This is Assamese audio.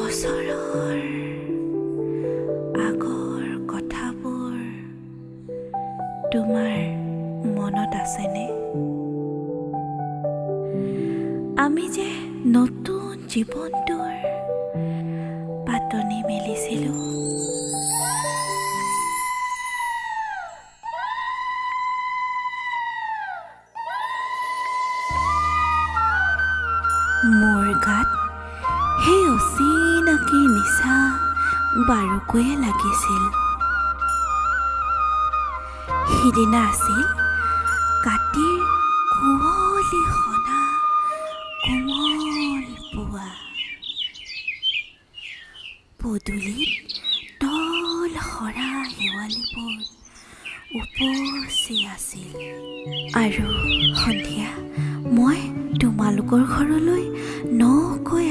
বছৰৰ আগৰ কথাবোৰ তোমাৰ মনত আছেনে? আমি যে নতুন জীৱনটোৰ পাতনি মেলিছিলোঁ। মোৰ গাত সেই অচিনাকি নিচা বাৰুকৈয়ে লাগিছিল। সিদিনা আছিল কাতিৰ কুঁৱলী সনা কোমল পুৱা। পদূলিত তল সৰা শেৱালিবোৰ উপচি আছিল আৰু সন্ধিয়া মই তোমালোকৰ ঘৰলৈ নকৈ